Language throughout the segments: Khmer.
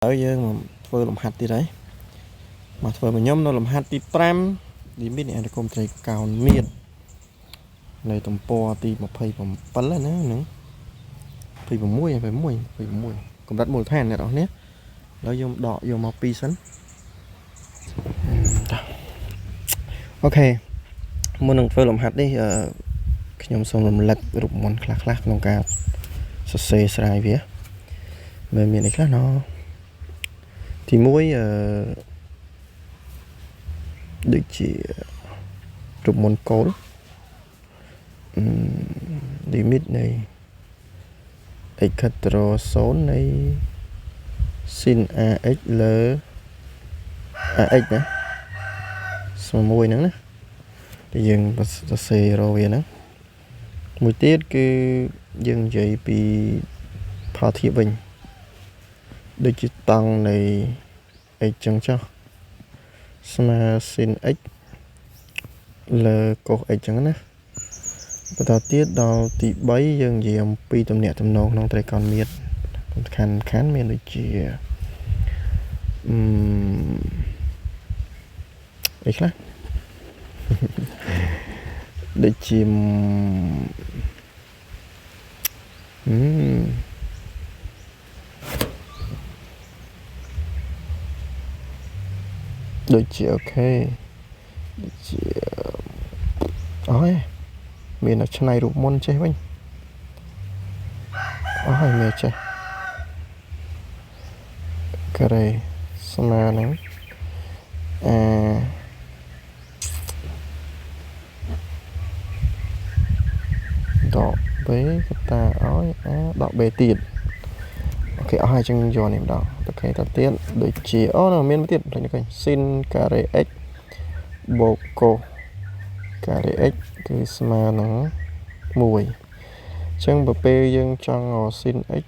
ហើយយើងមកធ្វើលំហាត់ទៀតហើយមកធ្វើមកខ្ញុំនៅលំហាត់ទី5លីមីតនៃអនុគមត្រីកោណមាត្រនៅទំព័រទី27ណាហ្នឹង26 26 26កម្រិតមូលដ្ឋានអ្នកនរគ្នាឥឡូវយើងដកយកមក2សិនតោះអូខេមុននឹងធ្វើលំហាត់នេះខ្ញុំសូមរំលឹករូបមន្តខ្លះៗក្នុងការសរសេរស្រាយវាមើលមានអីខ្លះណទី1ដូចជារូបមន្តគោល limit នៃ x ខិតទៅរក0នៃ sin ax លើ ax ណាស្មើ1ហ្នឹងណាដែលយើងសរសេររកវាហ្នឹងមួយទៀតគឺយើងនិយាយពីផលធៀបវិញដូចជាតង់នៃ x ចឹងចុះស្មើ sin x លើ cos x ចឹងណាបន្តទៀតដល់ទី3យើងនិយាយអំពីទំនាក់ទំនងក្នុងត្រីកោណមាត្រសំខាន់មានដូចជាអីខ្លះដូចជាដូចជាអូខេដូចជាអូយមានតែឆ្នៃរូបមន្តចេះវិញអស់ហើយមានចេះការ៉េស្មើនឹងអាដក b កតាឲ្យអាដក b ទៀតអូខេអស់ហើយចឹងយកនេះម្ដងអូខេតទៀតដូចជាអូមានមួយទៀតផ្លេចឃើញ sin ការ៉េ x បូក cos ការ៉េ x គឺស្មើនឹង1អញ្ចឹងបើពេលយើងចង់ sin x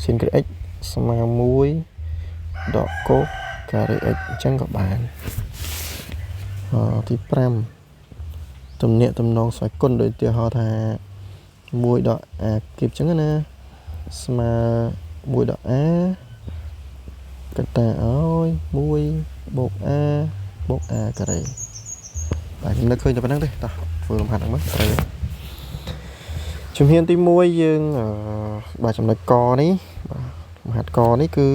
sin ការ៉េ x ស្មើ1ដក cos ការ៉េ x អញ្ចឹងក៏បានទី5ទំនាក់ទំនងស្វ័យគុណដូចឧទាហរណ៍ថា1ដក a គីបអញ្ចឹងណាស្មើ1ដក a កតាឲ្យ1បូក a បូក a ការ៉េបាទខ្ញុំនឹកឃើញតែប៉ុណ្្នឹងទេតោះធ្វើលំហាត់ហ្នឹងមកត្រូវជំហានទី1យើងបាទចំណុចកនេះបាទលំហាត់កនេះគឺ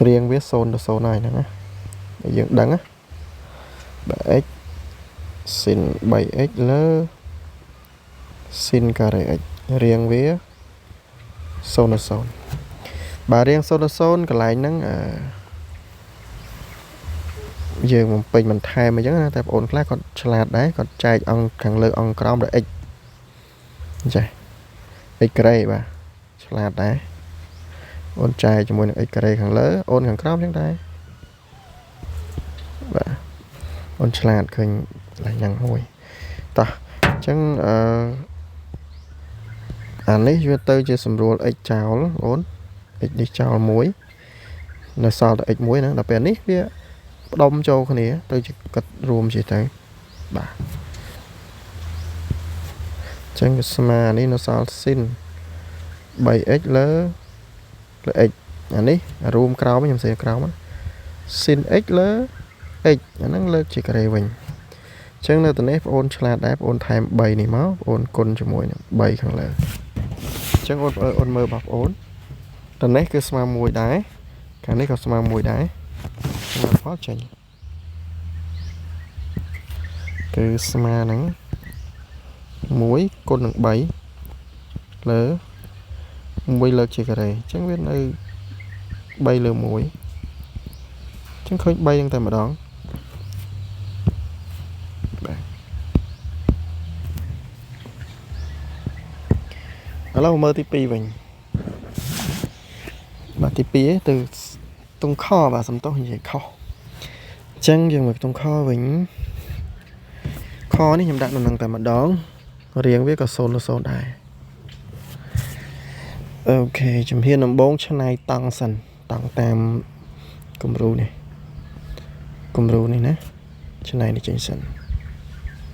រៀងវា0ទៅ0ហើយហ្នឹងណាដែលយើងដឹងណាបាទ x sin 3x លើ sin ការ៉េ x រៀងវា0ទៅ0បាទរៀង0ទៅ0កន្លែងហ្នឹងយើងបំពេញបន្ថែមអញ្ចឹងណាតែបងអូនខ្លះគាត់ឆ្លាតដែរគាត់ចែកអង្គខាងលើអង្គក្រោមដោយ x ចេះ x ការ៉េបាទឆ្លាតដែរអូនចែកជាមួយនឹង x ការ៉េខាងលើអូនខាងក្រោមអញ្ចឹងដែរបាទអូនឆ្លាតឃើញកន្លែងហ្នឹងមួយតោះអញ្ចឹងអានេះវាទៅជាសម្រួល x ចោលអូន x នេះចោលមួយនៅសល់តែ x មួយហ្នឹងដល់ពេលនេះវាផ្ដុំចូលគ្នាទៅជាកាត់រួមជាទៅបាទអញ្ចឹងវាស្មើនេះនៅសល់ sin 3x លើ x អានេះរួមក្រោមខ្ញុំសេក្រោម sin x លើ x អាហ្នឹងលើកជាការ៉េវិញអញ្ចឹងនៅទីនេះបងអូនឆ្លាតដែរបងអូនថែម3នេះមកបងអូនគុណជាមួយនឹង3ខាងលើអញ្ចឹងអូនមើលរបស់បងអូនទីនេះគឺស្មើ1ដែរខាងនេះក៏ស្មើ1ដែរស្មើផលចេញគឺស្មើនឹង1គុណនឹង3លើ1លើកជាការ៉េអញ្ចឹងវានៅ3លើ1អញ្ចឹងឃើញ3ហ្នឹងតែម្ដងបាទឥឡូវមើលទី2វិញបាទទី2ទៅតុងខបាទសំទោសនិយាយខុសអញ្ចឹងយើងមកតុងខវិញខនេះខ្ញុំដាក់នៅនឹងតែម្ដងរៀងវាក៏0ទៅ0ដែរអូខេជំហានដំបូងឆ្នៃតង់សិនតង់តាមគំរូនេះគំរូនេះណាឆ្នៃនេះចេញសិន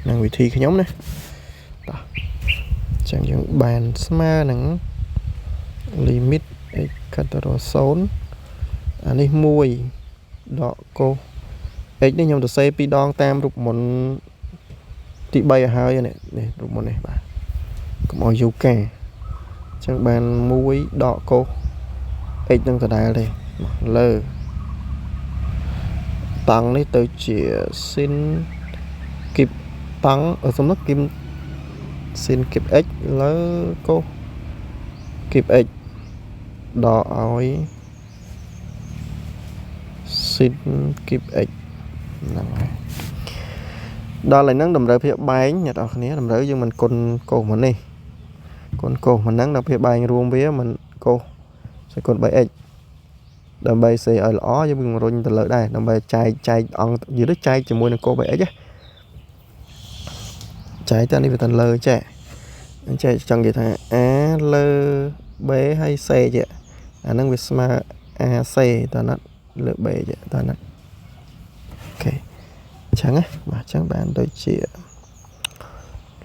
នឹងវិធីខ្ញុំណាតោះអញ្ចឹងយើងបានស្មើនឹង limit x ខិតទៅរក0អានេះ1ដក cos x នេះខ្ញុំទៅសេពីរដងតាមរូបមន្តទី3ឲ្យហើយនេះនេះរូបមន្តនេះបាទកុំឲ្យយូរការអញ្ចឹងបាន1ដក cos x នឹងដដែលទេមកលើតង់នេះទៅជា sin គីបតង់សំណុកគីម sin គីប x លើ cos គីប x ដកឲ្យ sin គីប x ហ្នឹងហើយដល់ហើយហ្នឹងតម្រូវភាពបែងអ្នកនរគ្នាតម្រូវយើងមិនគុណ cos មកនេះគុណ cos មកហ្នឹងដល់ភាពបែងរួមវាមិន cos សេគុណ 3x ដើម្បីសេឲ្យល្អយើងរុញទៅលើដែរដើម្បីចែកចែកអង្គនិយាយទៅចែកជាមួយនឹង cos 3x ណាចែកទៅនេះវាទៅលើចែកអញ្ចឹងចង់និយាយថា a លើ b ហើយ c ចេះអាហ្នឹងវាស្មើ AC តើណាត់លើ b ចេះតើណាត់OK អញ្ចឹងណាបាទអញ្ចឹងបានដូចជា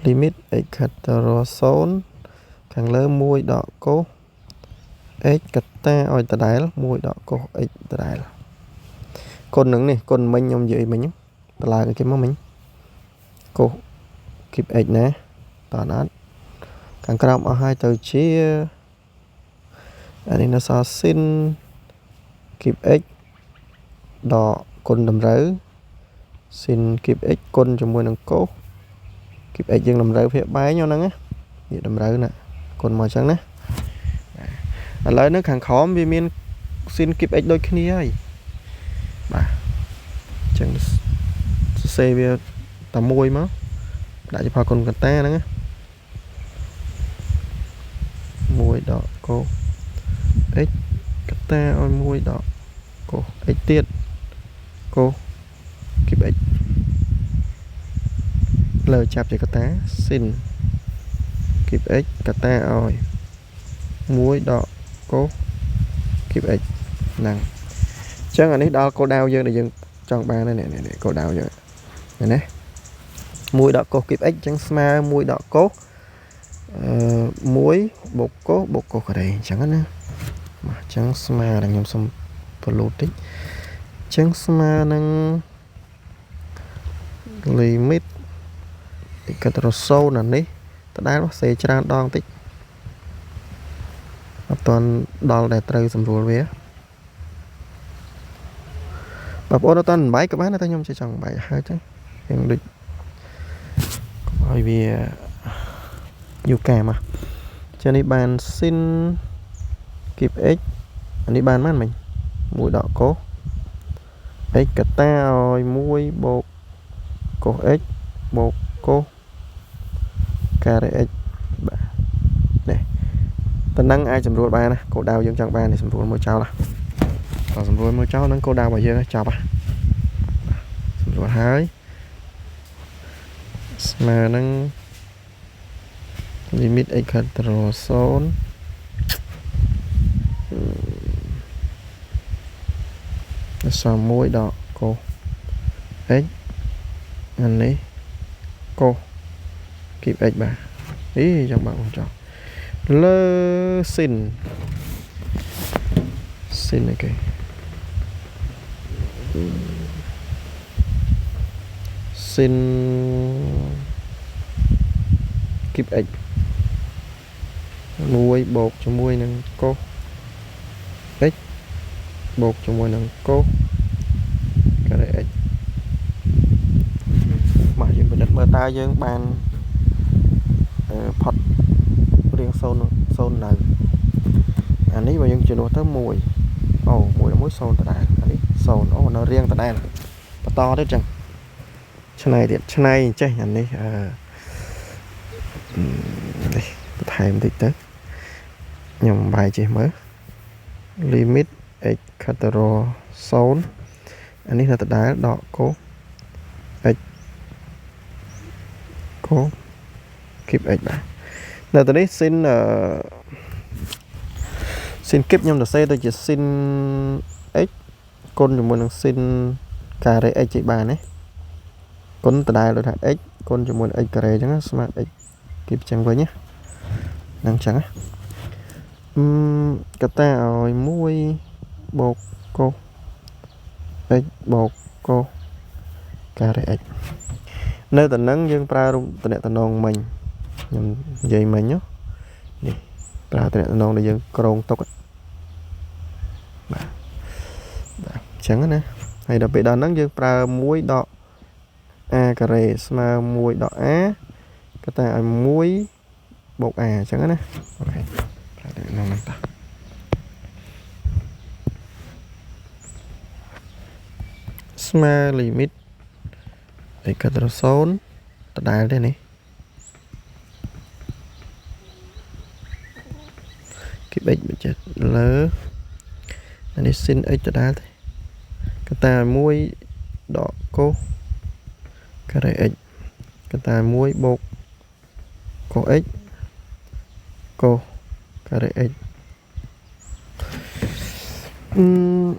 limit x ខិតទៅរក0ខាងលើ1ដក cos x កតាឲ្យដដែល1ដក cos x ដដែលគុណនឹងនេះគុណមិញខ្ញុំនិយាយមិញតម្លើងគេមកមិញ cos គីប x ណាតើណាត់ខាងក្រោមអស់ហើយទៅជាអានេះនៅសល់ sin គីប x ដកគុណតម្រូវ sin គីប x គុណជាមួយនឹង cos គីប x យើងតម្រូវភាគបែងហ្នឹងណានេះតម្រូវណាគុណមកអញ្ចឹងណាឥឡូវនៅខាងក្រោមវាមាន sin គីប x ដូចគ្នាហើយបាទអញ្ចឹងសរសេរវាតែមួយមកដាក់ជាផលគុណកតាហ្នឹងណា1ដក cos x កតាឲ្យ1ដក cos x ទៀត cos គីប x លើចាប់ជាកតា sin គីប x កតាឲ្យ1ដក cos គីប x ហ្នឹងអញ្ចឹងអានេះដល់គោលដៅយើងដែលយើងចង់បាននេះនេះគោលដៅយើងឃើញទេ1ដក cos គីប x អញ្ចឹងស្មើ1ដក cos អឺ1បូក cos បូក cos ការ៉េអញ្ចឹងណាបាទអញ្ចឹងស្មើនឹងខ្ញុំសុំបលូតតិចអញ្ចឹងស្មើនឹង limit តិចកាត់រ0អានេះដដែលសេច្រើនដងតិចអត់ទាន់ដល់ដែលត្រូវសម្រួលវាបងប្អូនអត់ទាន់បែកក៏បានតែខ្ញុំចេះចង់បែកហើយចឹងយើងដូចកុំឲ្យវាយូរកាមកចឹងនេះបាន sin គីប x អានេះបានប៉ុន្មានមិញ1ដក cos x កតាឲ្យ1បូក cos x បូក cos ការ៉េ x បាទនេះប៉ុណ្ណឹងអាចសម្រួលបានណាគោលដៅយើងចង់បាននេះសម្រួលមួយចោលណាបើសម្រួលមួយចោលហ្នឹងគោលដៅរបស់យើងចប់ហ៎សម្រួលហើយស្មើនឹង limit x ខិតទៅ0សល់1ដក cos x អានេះ cos គីប x បាទអីចង់បាក់បងចង់លើ sin sin អីគេ sin គីប x 1បូកជាមួយនឹង cos x បូកជាមួយនឹង cos ការ៉េ x មកយើងពិនិត្យមើលតើយើងបានអឺផុតរៀង0 0នៅអានេះបើយើងជំនួសទៅ1អូ1 1 0ដដែលអានេះ0អូនៅរៀងដដែលបន្តទៀតចឹងឆ្នៃទៀតឆ្នៃចេះអានេះអឺនេះបន្ថែមតិចទៅខ្ញុំបាយចេះមើល limit x ខិតទៅរ0អានេះនៅដដែលដក cos x cos គីប x បាទនៅទីនេះ sin អឺ sin គីបខ្ញុំទៅសេទៅជា sin x គុណជាមួយនឹង sin ការ៉េ x ចេះបានទេគុណដដែលដូចថា x គុណជាមួយនឹង x ការ៉េអញ្ចឹងស្មើ x គីបអញ្ចឹងវិញណានឹងអញ្ចឹងណា កតាឲ្យ1បូកកុស x បូកកុសការ៉េ x នៅតំណឹងយើងប្រើរូបតំណងមិញខ្ញុំនិយាយមិញនេះប្រើតំណងដែលយើងក្រងទុកបាទបាទអញ្ចឹងណាហើយដល់ពេលដល់ហ្នឹងយើងប្រើ1ដក a ការ៉េស្មើ1ដក a កតាឲ្យ1បូក a អញ្ចឹងណាអូខេប្រើតំណងហ្នឹងតាស្មើលីមីត x កាត់ដល់0ដដែលទេនេះគីប x បញ្ចេះលើអានេះ sin x ដដែលទេកតា1ដកកុសការ៉េ x កតា1បូកកុស x កុសការ៉េ x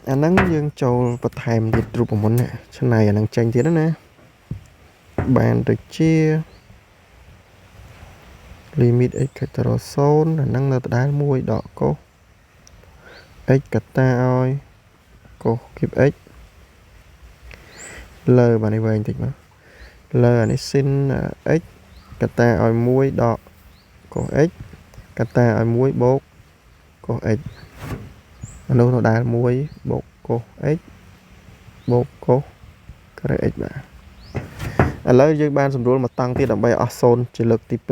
អាហ្នឹងយើងចូលបន្ថែមទៀតរូបមន្តឆ្នៃអាហ្នឹងចេញទៀតណាបានទៅជា limit x កាត់ទៅ0អាហ្នឹងនៅដដែល1ដកកុស x កតាឲ្យកុសគីប x លើបាទនេះវែងតិចមកលើអានេះ sin x កតាឲ្យ1ដកកុស x កតាឲ្យ1បូកកុស x អានោះនៅដែល1បូកកុស x បូកកុសការ៉េ x បាទឥឡូវយើងបានសម្រួលមកតង់ទៀតដើម្បីអស់0ជាលើកទី2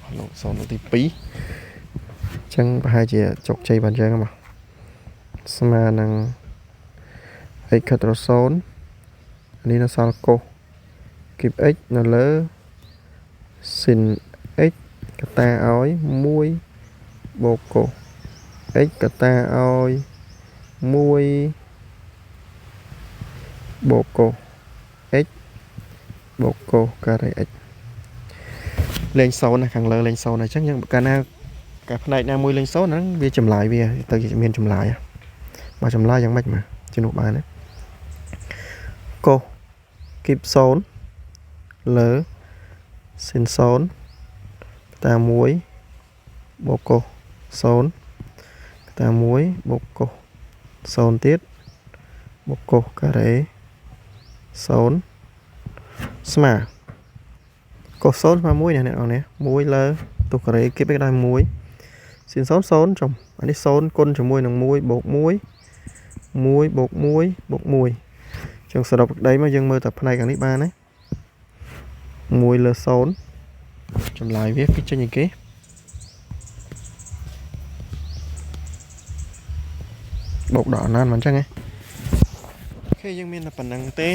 អស់លោក0លើកទី2អញ្ចឹងប្រហែលជាជោគជ័យបានចឹងមកស្មើនឹង x ខិតដល់0នេះនៅសល់កុសគីប x នៅលើ sin x កតាឲ្យ1បូកកុស x កតាឲ្យ1បូកកុស x បូកកុសការ៉េ x លេង0ណាខាងលើលេង0អញ្ចឹងយើងកាលណាកាផ្នែកណាមួយលេង0ហ្នឹងវាចម្លើយវាទៅមានចម្លើយបើចម្លើយយ៉ាងម៉េចមកជំនួសបានណាកុសគីប0លើ sin 0តា1បូកកុស0តា1បូកកុស0ទៀតបូកកុសការ៉េ0ស្មើកុស0ស្មើ1នេះអ្នកនរនេះ1លើទោះការ៉េគីបឯកដល់1 sin 0 0ចំអានេះ0គុណជាមួយនឹង1បូក1 1បូក1បូក1ចឹងសរុបក្តីមកយើងមើលតែផ្នែកខាងនេះបានណា1លើ0ចម្លើយវាគឺចេញអីគេបូកដកណានមិនអញ្ចឹងហ៎អូខេយើងមានតែប៉ុណ្្នឹងទេ